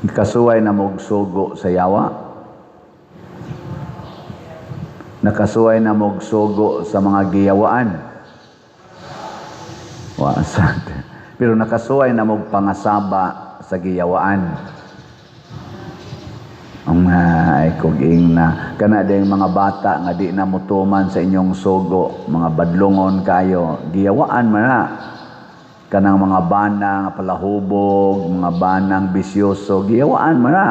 Kasuway na mo'g sugo sa yawa? Nakasuway na mo'g sugo sa mga giyawaan? Wa sad. Pero nakasuway na mo'g pangasaba sa giyawaan. Ang ay kog na kana ding mga bata nga di na motuman sa inyong sugo, mga badlongon kayo, giyawaan man na. Kanang mga bana nga palahubog, mga banang bisyoso, giyawaan man na.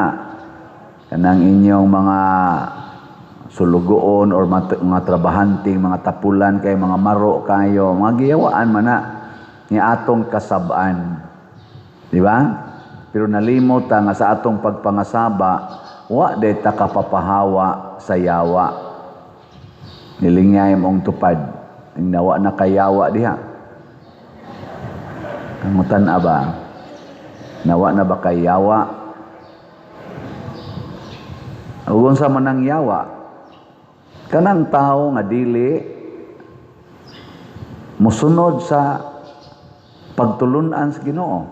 Kanang inyong mga sulugoon or mga trabahante, mga tapulan kay mga maro kayo, mga giyawaan man na ni atong kasabaan. Di ba? Pero nalimot ta nga sa atong pagpangasaba, wa day ta kapapahawa sa yawa. Nilingay mong tupad. Nawa na kayawa diha. Kamutan aba? Nawa na ba kay yawa? Ug unsa man ang yawa? Kanang tao nga dili musunod sa pagtulunan sa Ginoo.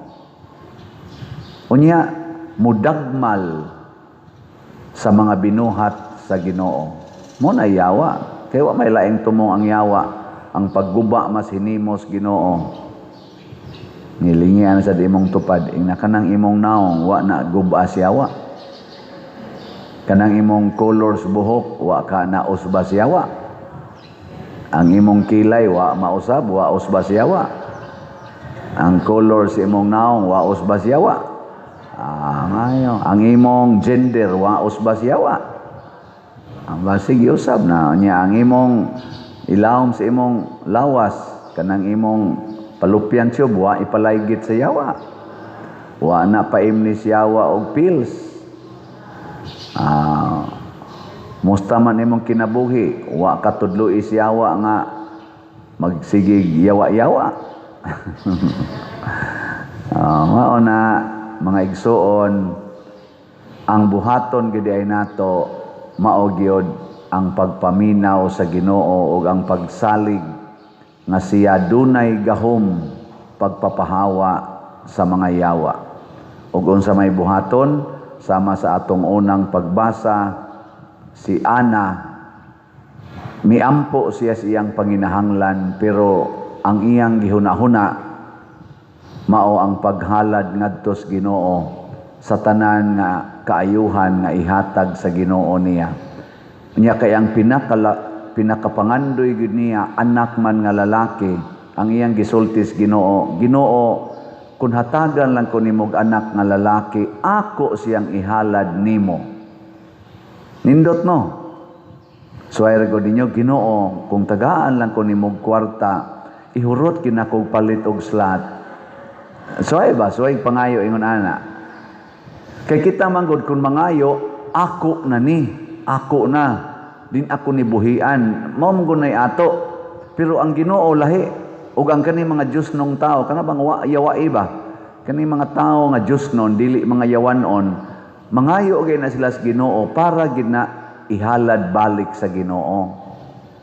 Unya mudagmal sa mga binuhat sa Ginoo. Mo na yawa. Kay wa may laing tumong ang yawa. Ang pagguba mas hinimos Ginoo. Nilingian sa imong tupad, ingna kanang imong naong wa na guba siyawa. Kanang imong colors buhok wa ka na usba siyawa. Ang imong kilay wa mausab, wa usba siyawa. Ang color sa imong naong wa usba siyawa. Ah, ngayo. Ang imong gender wa usba siyawa. Ang basig usab na niya ang imong ilawom sa imong lawas, kanang imong fallopian tube wa ipalaygit sa yawa. Wa na paimni siyawa og pills. Ah, musta man imong kinabuhi, wa katudloi siyawa nga magsigig yawa-yawa. Ah, mao na, mga igsuon, ang buhaton gid ay nato mao gyud ang pagpaminaw sa Ginoo ug ang pagsalig nga siya dunay gahom pagpapahawa sa mga yawa. Ug unsa may buhaton, sama sa atong unang pagbasa, si Ana miampo siya sa iyang panginahanglan, pero ang iyang gihuna-huna mao ang paghalad ngadto sa Ginoo sa tanan nga kaayuhan nga ihatag sa Ginoo niya. Nya kay ang pinakapangandoy gyud niya anak man nga lalaki, ang iyang gisulti sa Ginoo, "Ginoo, kung hatagan lang ko nimog anak nga lalaki, ako siyang ihalad nimo." Nindot, no? Suway ra gud ninyo, "Ginoo, kung tagaan lang ko nimog kwarta, ihurot kinakog palit og slot." Suway ba? Suway pangayo ingon ana. Kay kita man gud kung mangayo, ako na ni, ako na. Din ako ni buhian. Mao man gud nay ato. Pero ang Ginoo lahi. Ug ang kani mga Diyos nung tao, kana bang yawa ba? Kani mga tao nga Diyos nun, dili mga yawanon, mangayo gyud na sila sa Ginoo para gid na ihalad balik sa Ginoo.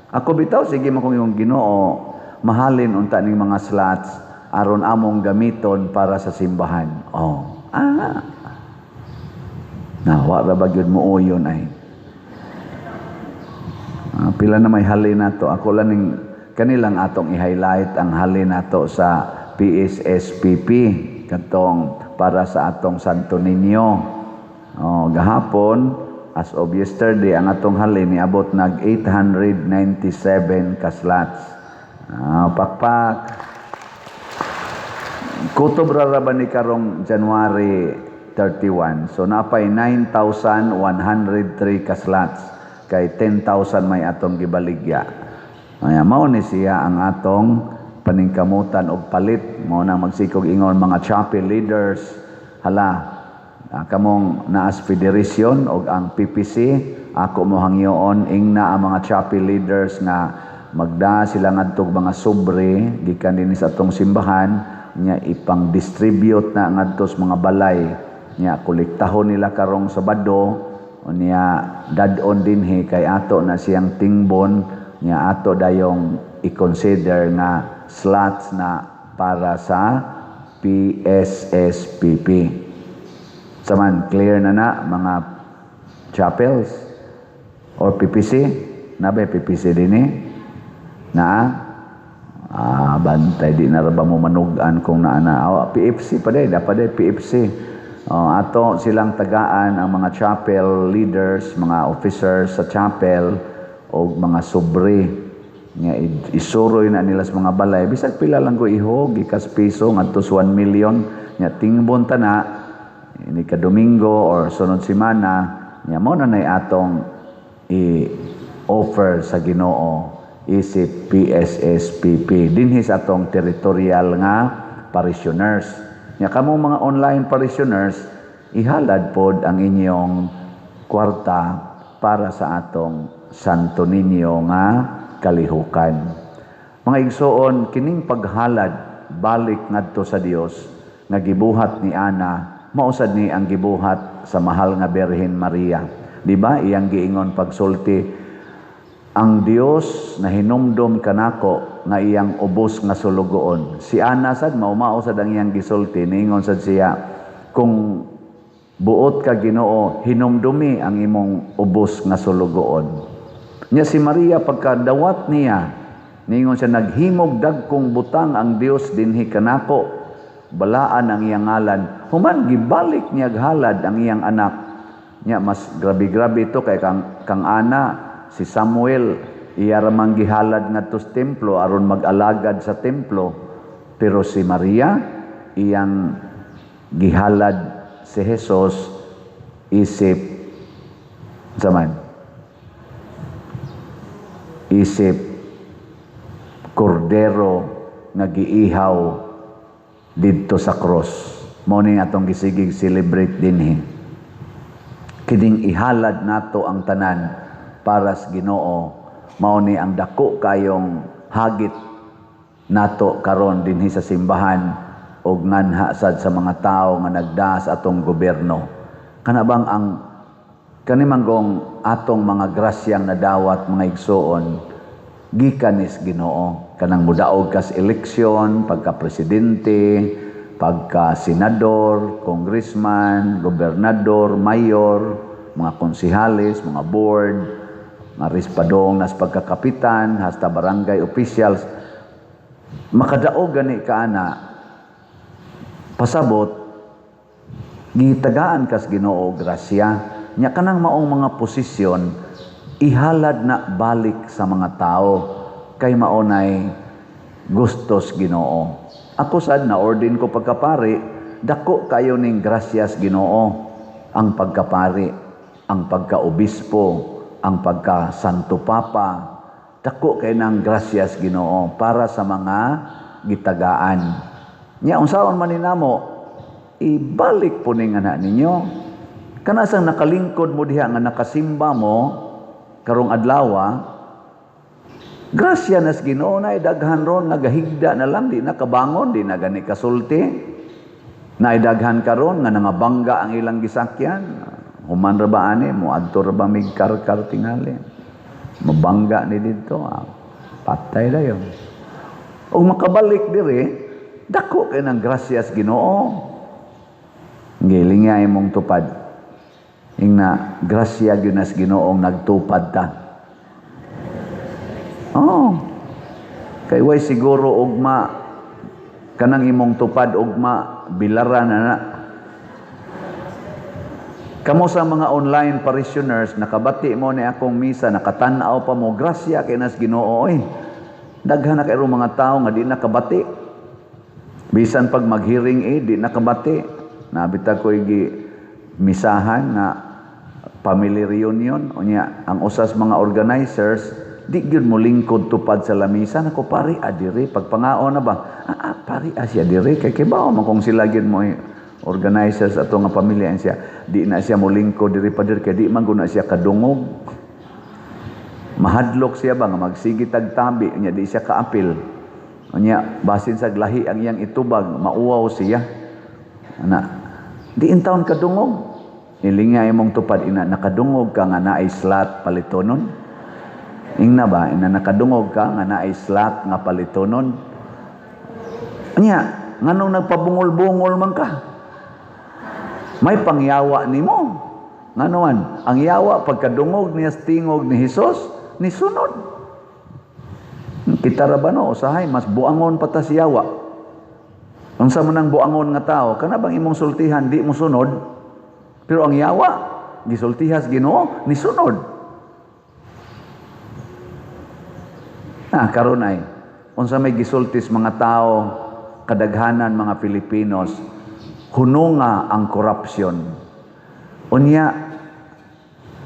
Ako bitaw, sige man kong yung Ginoo, mahalin unta ning mga slots aron among gamiton para sa simbahan. Oh. Ah. Na wa ra ba gyud mo uyon ay. Ah, pila na may halin nato. Ako lang ning kanilang atong i-highlight ang halin nato sa PSSPP katong para sa atong Santo Niño. Oh, gahapon, as of yesterday, ang atong halin niabot nag 897 ka slots. Ah, pakpak. Kutob ra ra ba ni karong January 31. So napay 9,103 ka slots kay 10,000 may atong gibaligya. Aya, mao ni siya ang atong paningkamutan og palit. Mao nang magsikog ingon mga chapel leaders, hala, kamong naas federation og ang PPC, ako mo hangyoon ingna ang mga chapel leaders nga magda sila ngadtog mga sobre gikan dinhi sa atong simbahan, nya ipang-distribute na ngadto sa mga balay, nya kolektahon nila karong Sabado, nya dad-on dinhi kay ato na siyang tingbon, nya ato dayong i-consider nga slots na para sa PSSPP. Saman clear na na mga chapels or PPC? Naa bay PPC dinhi? Na? Ah, bantay di na ra ba mo manugan kung naa na. Oh, PFC pa day, dapat day PFC. Oh, ato silang tagaan ang mga chapel leaders, mga officers sa chapel o mga sobre nga isuroy na nila sa mga balay, bisag pila lang ko ihog, gikas piso ngadto sa 1 million, nya tingbon ta na ini ka Domingo or sunod semana, nya mo na nay atong i-offer sa Ginoo isip PSSPP dinhi sa atong territorial nga parishioners. Nya kamo mga online parishioners, ihalad pod ang inyong kwarta para sa atong Santo Niño nga kalihukan. Mga igsoon, kining paghalad balik ngadto sa Dios nga gibuhat ni Ana, mausad ni ang gibuhat sa mahal nga Birhen Maria. Di ba? Iyang giingon pagsulti, "Ang Dios na hinumdom kanako nga iyang ubos nga sulugoon." Si Ana sad mao sad ang iyang gisulti, niingon sad siya, "Kung buot ka, Ginoo, hinumdumi ang imong ubos nga sulugoon." Nya si Maria, pagkadawat niya, niingon siya, "Naghimog dagkong butang ang Dios dinhi kanako. Balaan ang iyang ngalan." Human gibalik niya halad ang iyang anak. Nya mas grabe-grabe ito kay kang Ana, si Samuel iya ra man gihalad ngadto sa templo aron mag-alagad sa templo. Pero si Maria, iyang gihalad si Jesus isip zaman isip kordero nga giihaw didto sa cross. Mao ni atong gisigig celebrate dinhi. Kining ihalad nato ang tanan para sa Ginoo, mao ni ang dako kayong hagit nato karon dinhi sa simbahan og nganha sad sa mga tawo nga nagda sa atong gobyerno. Kana bang ang kani manggong atong mga grasyang nadawat, mga igsoon, gikan nis Ginoo. Kanang mudaog kas eleksyon, pagka presidente, pagka senador, congressman, gobernador, mayor, mga konsehales, mga board, mga rispadong nas pagkakapitan, hasta barangay officials, makadaog gani ka ana, pasabot gitagaan kas Ginoo grasya. Nya kanang maong mga posisyon, ihalad na balik sa mga tao kay mao nay gustos Ginoo. Ako sad, na ordin ko pagkapari, dako kayo ning grasyas Ginoo ang pagkapari, ang pagkaobispo, ang pagka Santo Papa. Dako kay nang grasyas Ginoo para sa mga gitagaan. Nya unsaon man ni namo, ibalik po ning anak ninyo. Kanasang nakalingkod mo diha nga nakasimba mo karong adlaw, grasya nas Ginoo. Na daghan ron nagahigda na lang, di nakabangon, di na gani kasulti. Na daghan karon nga nangabangga ang ilang gisakyan. Human ra ba ani mo adto ra ba mig karkar tingali. Mabangga ni didto, ah, patay dayon. Og makabalik diri, dako kay ng grasyas Ginoo. Gilinga imong tupad. Ingna, grasya gyud nas Ginoong nagtupad ta. Oh. Kay way siguro ugma kanang imong tupad, ugma bilaran na na. Kamo sa mga online parishioners, nakabati mo ni akong misa, nakatan-aw pa mo, grasya kay nas Ginoo oy. Daghan na kayo mga tao nga di nakabati. Bisan pag mag-hearing aid, di nakabati. Nabita ko igi misahan nga family reunion, unya ang usas mga organizers di gyud mo lingkod tupad sa lamisa. Nako, pari adiri pagpangaon na ba, pari siya diri kay kibaw man kung sila gyud mo organizers ato nga pamilya siya, di na siya mo lingkod diri pa diri kay di man gud na siya kadungog, mahadlok siya ba nga magsige tag tabi, unya di siya kaapil, unya basin sa lahi ang iyang itubag, mauwaw siya ana, di intawon kadungog. Ilinga imong tupad, ina nakadungog ka nga naay slot palitonon. Ingna ba, ina nakadungog ka nga naay slot nga palitonon. Nya, nganong nagpabungol-bungol man ka? May pangyawa nimo. Ngano man, ang yawa pagkadungog niya sa tingog ni Hesus, nisunod. Kita ra ba, no, usahay mas buangon pa ta si yawa. Unsa man ang buangon nga tao, kana bang imong sultihan di mo sunod? Pero ang yawa, gisultihas Ginoo, nisunod. Ah, karon ay unsa may gisultis mga tao, kadaghanan mga Filipinos, hununga ang corruption. Unya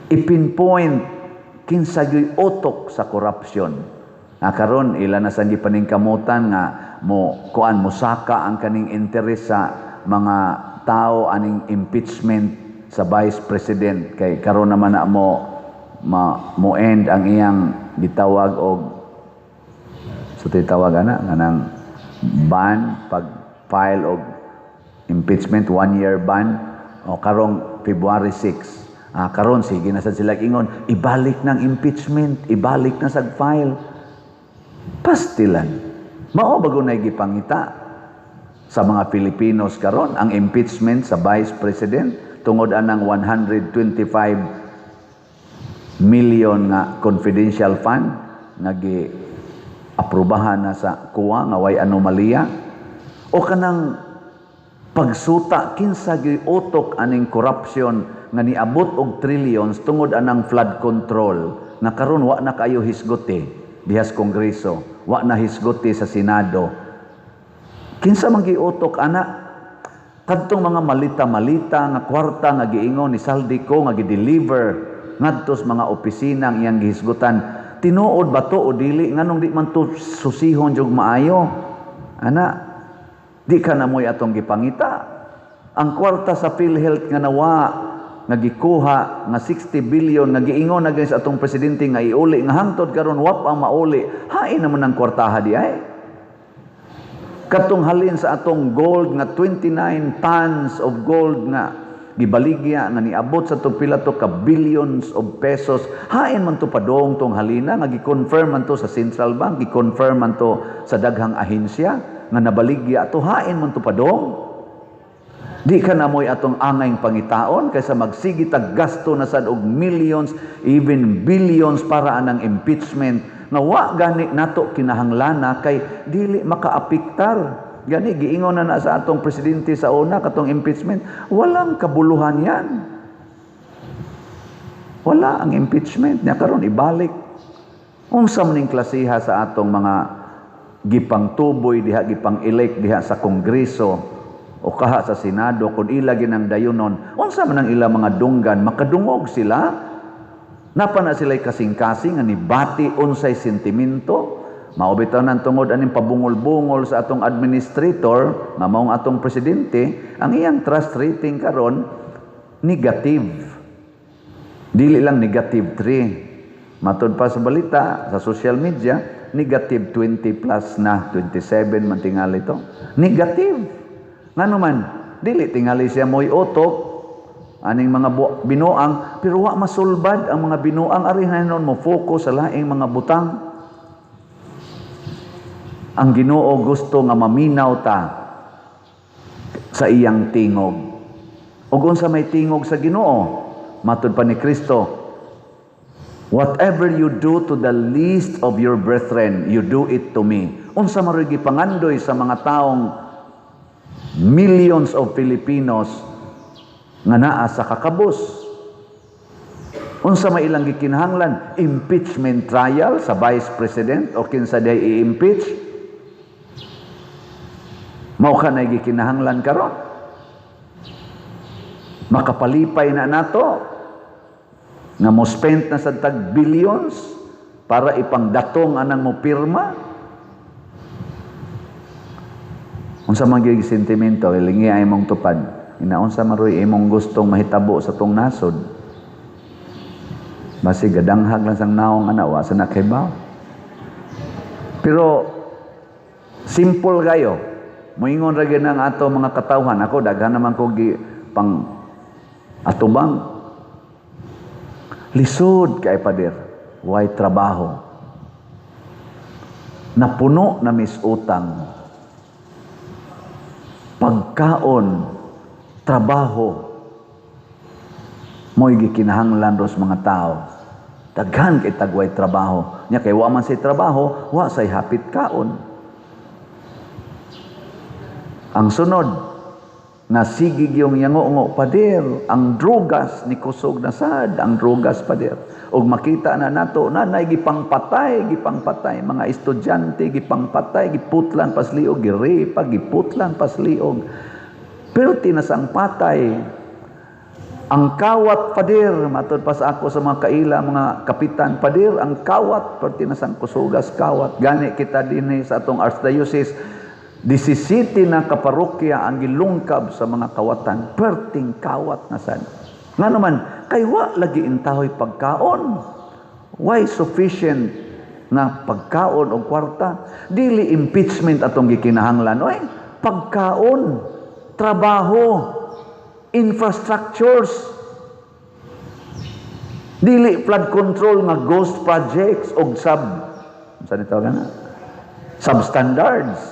ipinpoint kinsa gyuy utok sa corruption. Ah, karon ila na sang gipaningkamutan nga mo kuan, mosaka ang kaning interes sa mga tao aning impeachment sa Vice President, kay karon naman na mo ma, mo end ang iyang gitawag og sa titawag ana nganang ban, pag file og impeachment, 1 year ban o karong February 6. Ah, karon sige na sad sila ingon, ibalik ng impeachment, ibalik na sa file. Pastilan, mao ba gunay gipangita sa mga Filipinos karon ang impeachment sa Vice President tungod anang 125 million nga confidential fund nga gi aprobahan na sa COA nga way anomalya, o kanang pagsuta kinsa gyuy utok aning corruption nga niabot og trillions tungod anang flood control nga karon wa na kayo hisguti diha sa Kongreso, wa na hisguti sa Senado? Kinsa man giutok ana? Kadtong mga malita-malita nga kwarta nga giingon ni Zaldy Co nga gi-deliver ngadto sa mga opisina ang iyang gihisgutan, tinuod ba to o dili? Nganong di man to susihon jug maayo ana? Di ka na mo'y atong gipangita. Ang kwarta sa PhilHealth nga nawa, nga gikuha nga 60 billion nga giingon na sa atong presidente nga iuli, nga hangtod karon wa ang mauli, hain naman ang kwartaha di ay? Katong halin sa atong gold nga 29 tons of gold nga gibaligya nga niabot sa pila to ka billions of pesos, hain man to padong tong halina nga gi-confirm man to sa central bank, gi-confirm man to sa daghang ahensya nga nabaligya to? Hain man to padong? Di ka na mo'y atong angayng pangitaon kaysa magsige tag gasto na sad og millions, even billions, para anang impeachment nga wa gani nato kinahanglana kay dili makaapektar. Gani giingon na na sa atong presidente sa una, katong impeachment, walang kabuluhan yan. Wala ang impeachment niya. Karon ibalik. Unsa man ning klasiha sa atong mga gipangtuboy diha, gipang-elect diha sa Kongreso o kaha sa Senado? Kung ila ginang dayunon, unsa man ang ila mga dunggan? Makadungog sila? Napa na sila'y kasing-kasing nga nibati unsay sentimento? Mao bitaw nang tungod aning pabungol-bungol sa atong administrator nga maong atong presidente, ang iyang trust rating karon negative. Dili lang negative 3. Matod pa sa balita sa social media, negative 20 plus na, 27 man tingali to. Negative. Ngano man, dili tingali siya mo'y utok aning mga binuang, pero wa masulbad ang mga binuang, ari hinuon mo focus sa laing mga butang. Ang Ginoo gusto nga maminaw ta sa iyang tingog. Ug unsa may tingog sa Ginoo? Matud pa ni Kristo, "Whatever you do to the least of your brethren, you do it to me." Unsa man gipangandoy sa mga taong millions of Filipinos nga naa sa kakabos? Unsa may ilang gikinahanglan? Impeachment trial sa Vice President o kinsa day i-impeach? Mao ka na gikinahanglan karon? Makapalipay na nato nga mo spend na sa tag billions para ipangdatong anang mo pirma? Unsa man gyud sentimento lingi ay mong tupad? Inaunsa man roy imong gustong mahitabo sa tong nasod? Basi gadanghag lang sang naong ana, wa sa nakaibaw. Pero simple kayo. Moingon ra gyud ang ato mga katawhan. Ako, daghan naman ko gi pang atubang. Lisod kay, pader. Way trabaho. Napuno na mis utang. Pagkaon, trabaho. Mo'y gikinahanglan ros mga tao. Daghan kay tagway trabaho. Nya kay wa man say trabaho, wa say hapit kaon. Ang sunod, nga sige yung yango, pader, ang drugas ni kusog na sad, ang drugas, pader. Og makita na nato na nay gipangpatay, gipangpatay mga estudyante, gipangpatay, giputlan pasliog, girepa, giputlan pasliog. Perti na sang patay. Ang kawat, pader, matod pa sa ako sa mga kaila, mga kapitan, pader, ang kawat, perti na sang kusugas kawat. Gani kita dinhi sa atong archdiocese, 17 na kaparokya ang gilungkab sa mga kawatan. Perting kawat na sad. Nga naman, kay wa lagi intahoy pagkaon. Why sufficient na pagkaon o kwarta? Dili impeachment atong gikinahanglan. Oy, pagkaon, trabaho, infrastructures. Dili flood control nga ghost projects og sub sa nito na substandards.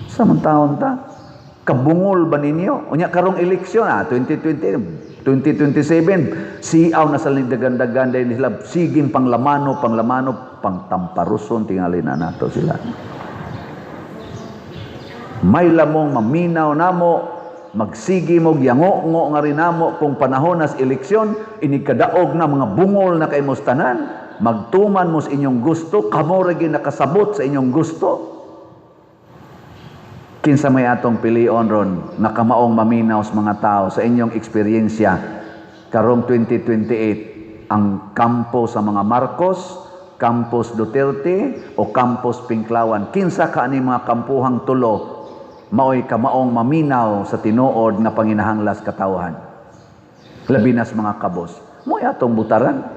Sa man taon ta? Kabungol ba ninyo? Unya karong eleksyon 2020, 2027, siaw na sa dagan-dagan dahil sila siging panglamano, panglamano, pangtamparuson tingali na nato sila. May lamong maminaw namo, magsigi mo yango-ngo nga rin namo kung panahon nas eleksyon, inig kadaog na mga bungol na kay tanan, magtuman mo sa inyong gusto, kamo ra gyud nakasabot sa inyong gusto. Kinsa may atong pilion ron nga kamaong maminaw sa mga tao sa inyong eksperyensya karong 2028, ang kampo sa mga Marcos, Campos Duterte o Campos Pinklawan? Kinsa ka ani mga kampuhang tulo maoy kamaong maminaw sa tinuod nga panginahanglas katawhan? Labi nas mga kabos. Mo'y atong butaran.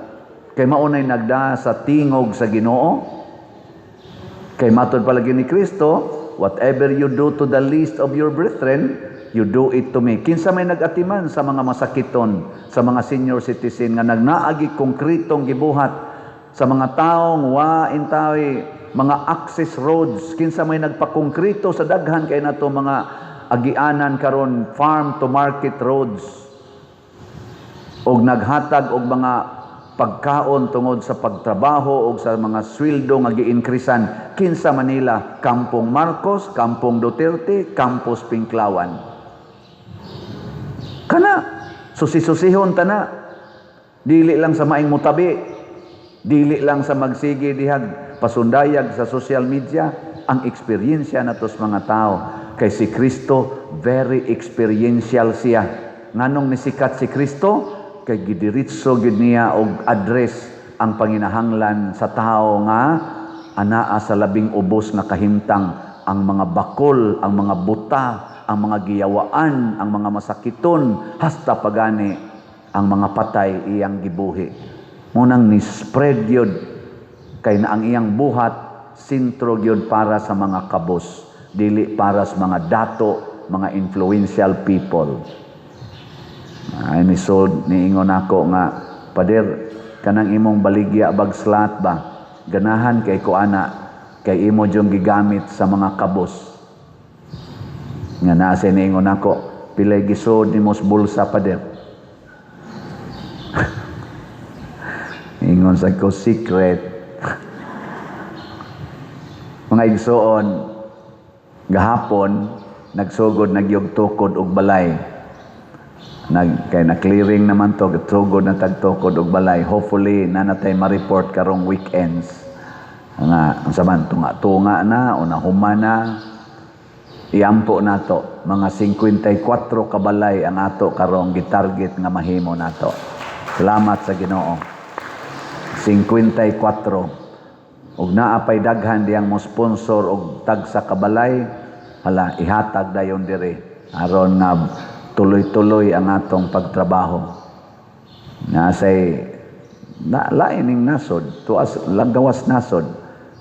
Kay maunay nagda sa tingog sa Ginoo. Kay matod palagi ni Kristo, "Whatever you do to the least of your brethren, you do it to me." Kinsa may nag-atiman sa mga masakiton, sa mga senior citizen nga nagnaagi konkretong gibuhat, sa mga taong wa intawi mga access roads, kinsa may nagpakongkrito sa daghan kay nato mga agianan karon, farm to market roads, og naghatag og mga pagkaon tungod sa pagtrabaho og sa mga sweldo nga gi-increasean? Kinsa Manila? Kampong Marcos, Kampong Duterte, Campos Pinklawan? Kana susi-susihon tana, dili lang sa maing mutabi, dili lang sa magsige dihag pasundayag sa social media, ang eksperyensya natos mga tao. Kay si Kristo, very experiential siya. Nganong nisikat si Kristo? Kay gidiretso gyud niya og address ang panginahanglan sa tao nga anaa sa labing ubos nga kahimtang, ang mga bakol, ang mga buta, ang mga giyawaan, ang mga masakiton, hasta pagani ang mga patay iyang gibuhi. Munang ni spread yun kay na ang iyang buhat sentro gyud para sa mga kabos, dili para sa mga dato, mga influential people. Ay ni sold niingon ako nga, "Pader, kanang imong baligya bag slot ba, ganahan kay ko ana kay imo jung gigamit sa mga kabos." Nga naa siya niingon ako, "Pilay gisod nimo sa bulsa, pader?" Ingon sa ko, "Secret." Mga igsoon, gahapon nagsugod nagyog tukod og balay. Nag kay na clearing naman to, sugod na tagtukod og balay. Hopefully na natay ma-report karong weekends. Nga unsa man tunga-tunga na o nahuma na. Iampo nato mga 54 kabalay ang ato karong gitarget nga mahimo nato. Salamat sa Ginoo. 54. Ug naa pay daghan diyang mo sponsor og tagsa kabalay, hala, ihatag dayon diri aron nga tuloy-tuloy ang atong pagtrabaho. Nasay na lain ning nasod, tuas lagawas nasod.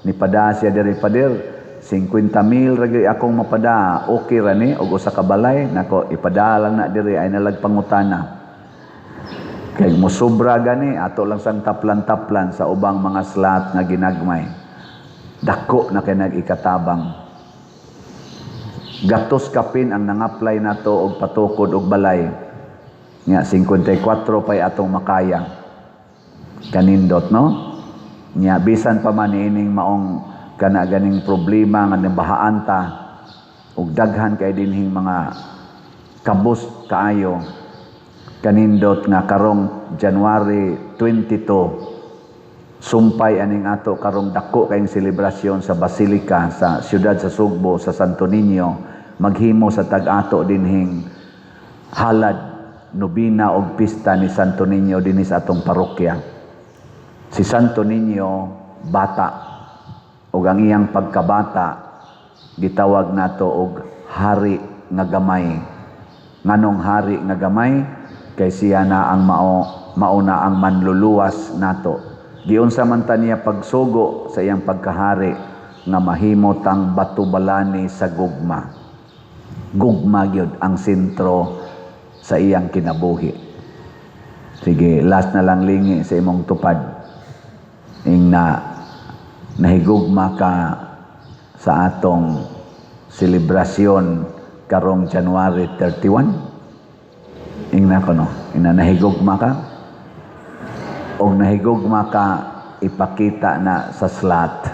Ni pada siya diri, "Pader, 50 mil ra gyud akong mapada, okay ra ni og usa ka balay." Nako, ipada lang na diri ay nalag pangutana. Kay mosobra gani ato lang sang taplan-taplan sa ubang mga slot nga ginagmay. Dako na kay nag-ikatabang. Gatos kapin ang nangaplay nato og patukod og balay. Nga 54 pay atong makaya. Kanindot, no? Nya bisan pa man ining maong kana ganing problema nga nabahaan ta ug daghan kay dinhing mga kabus kaayo, kanindot nga karong January 22 sumpay aning ato karong dako kayong selebrasyon sa Basilika sa siyudad sa Sugbo sa Santo Niño. Maghimo sa tag-ato dinhing halad, nobina og pista ni Santo Niño dinhi sa atong parokya. Si Santo Niño bata, ug ang iyang pagkabata gitawag nato og hari nga gamay. Nganong hari nga gamay? Kay siya na ang mao mauna ang manluluwas nato. Giunsa man ta niya pagsugo sa iyang pagkahari nga mahimo tang batubalani sa gugma. Gugma gyud ang sentro sa iyang kinabuhi. Sige, last na lang, lingi sa imong tupad. Ing na nahigugma ka sa atong selebrasyon karong January 31? Ing na kono, ina nahigugma ka? Og nahigugma ka, ipakita na sa slot.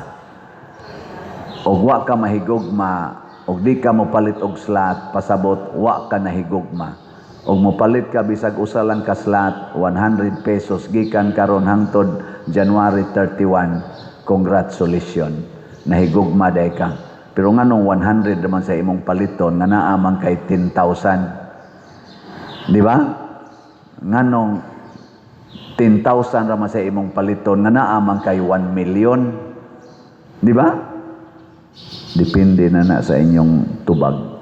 Og wa ka mahigugma, og di ka mopalit og slot, pasabot wa ka nahigugma. Og mopalit ka bisag usa lang ka slot, 100 pesos gikan karon hangtod January 31, congratulations. Nahigugma day ka. Pero nganong 100 naman sa imong paliton nga naa man kay 10,000? Di ba? Nganong 10,000 ra man sa imong paliton nga naa man kay 1 million? Di ba? Depende na na sa inyong tubag.